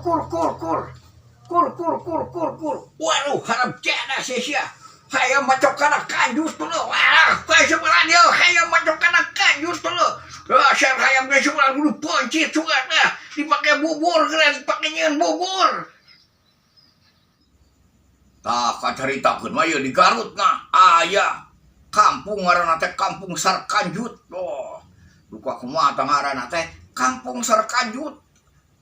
Kur kur kur kur kur kur kur kur. Waduh, haram jadah sia. Hayang macok kana kanjut tuh. Wah, kayak sebelah dia, hayang macok kana kanjut tuh. Ah, saya hayang ge sebelah kudu poncit sugan dah. Dipakai bubur keren, dipakai nyieun bubur. Tah, kacaritakeun mah ieu di Garut nah, aya kampung ngaranna teh Kampung Sarkanjut. Oh, duka kumaha tah ngaranna teh Kampung Sarkanjut.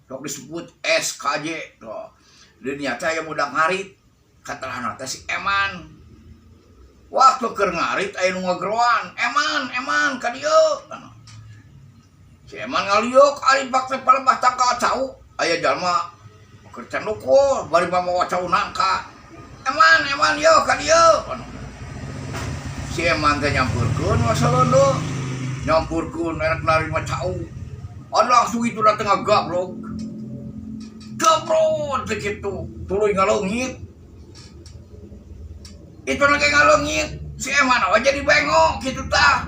Sok disebut SKJ. Oh, di dinya teh aya budak ngarit. Katalahna teh si Eman. Waktu keur ngarit aya nu ngageroan, "Eman, Eman ka dieu." Si Eman ngaliuk ari bak teh palebah tangkal cau, aya jalma keur candukul bari mamawa cau nangka. "Eman, Eman, yo ka dieu." Si Eman teh nyamperkeun wasalondo. Nyamperkeun erek narima cau. Anu langsung itu dateng ngagablog. Gabrot teh kitu, tuluy ngaleungit. Itu lagi ngaleungit, si Eman aja jadi bengok gitu tah.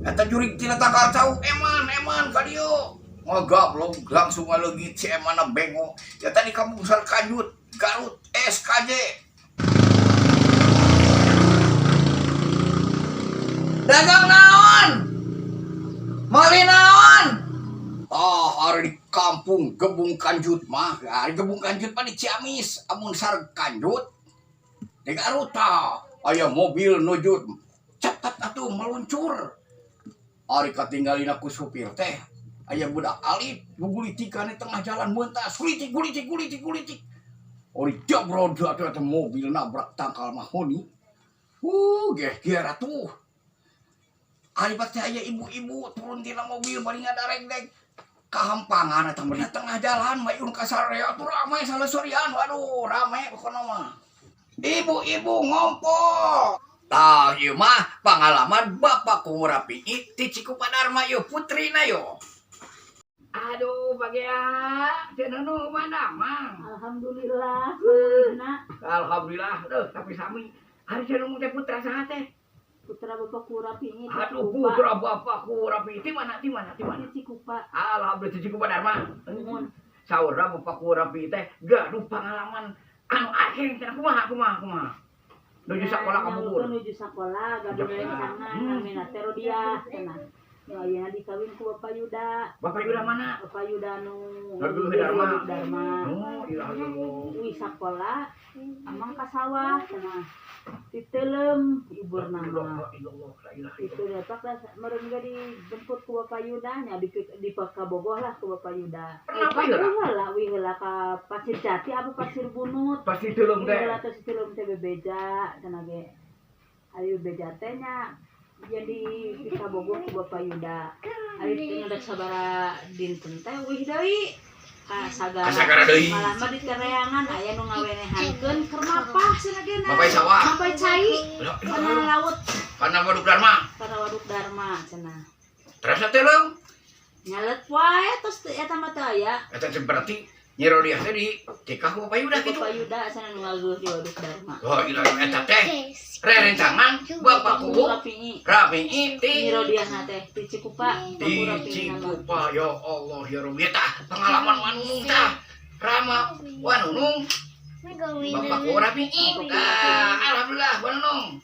Eta jurig tina tangkal cau, "Eman, Eman ka dieu." Ngagablog langsung ngaleungit si Eman bengok. Ya tadi Kampung Sarkanjut, Garut, SKJ. Dagang naon? Mali naon? Oh, hari di kampung Gebung Kanjut mah, hari Gebung Kanjut mah di Ciamis, amun Sarkanjut di Garut tah. Aya mobil nuju cepat atuh meluncur. Ari katinggalin aku supir teh, aya budak alit gugulitikan di tengah jalan mentas, gulitik gulitik gulitik gulitik. Ori jabrod atuh eta mobil nabrak tangkal mahoni. Geh atuh. Ari teh aya ibu-ibu turun tina mobil bari ngadareg-deg. Kahampangan eta mah di tengah jalan mayun ka sarea atuh rame salesorian. Waduh, rame pokona mah. Ibu-ibu ngompol. Tah ieu mah pangalaman Bapak Rapi'i ti Cikupa Darma ieu putrina yo. Aduh, bagea cenah nu mana mang. Alhamdulillah, saurna. Alhamdulillah, deuh tapi sami. Ari cenah teh putra saha teh? Putra Bapak Kurapi'i ti Aduh, Cikupa. Putra Bapak Rapi'i ti mana ti mana ti mana? Di Cikupa. Alhamdulillah ti Cikupa Darma. Nuhun. Saurna Bapak Rapi'i teh gaduh pangalaman anu akeh cenah kumaha kumaha kumaha. Nuju sakola ka Bogor. Nuju sakola gaduh rencangan namina teh Rodiah cenah. Nu ayeuna dikawin ku Bapak Yuda. Bapak Yuda mana? Bapak Yuda nu Aduh, Dharma. Dharma. Oh, iya Allah. Uih sakola amang ka sawah cenah. Ditelem iburna mah. Itu dapat lah meureun ge dijemput ku Bapak Yuda nya di Bogoh lah ku Bapak Yuda. Kenapa ya? Wih heula, wih heula ka Pasir Jati apa Pasir Bunut. Pasti teuleum Wih teh. heula teh si teuleum teh bebeja cenah ge. Ari bebeja teh nya jadi di Bogoh ku Bapak Yuda. Ari teu ngadek sabara dinten teh wih deui ka sagara. Ka sagara deui. Malah mah di tereangan aya nu ngawenehankeun keur mapah cenah ge. Mapah sawah. Mapah cai. Kana laut. Karena Waduk Dharma. Kana Waduk Dharma cenah. Terus teuleum. Nyalet wae terus teu eta mah teu aya. Eta teh berarti Nyi Rodiah teh di tikah ku Bapak Yuda kitu. Bapak Yuda cenah nu ngageuh di Waduk Dharma. Oh, iya eta teh rerencangan Bapak Kubu Rapi'i. Rapi'i ti Nyi Rodiahna teh di Cikupa. Di Cikupa ya Allah ya Rabbi tah pengalaman wanunung tah. Rama wanunung Bapak Kubu Rapi'i. Tah alhamdulillah wanunung.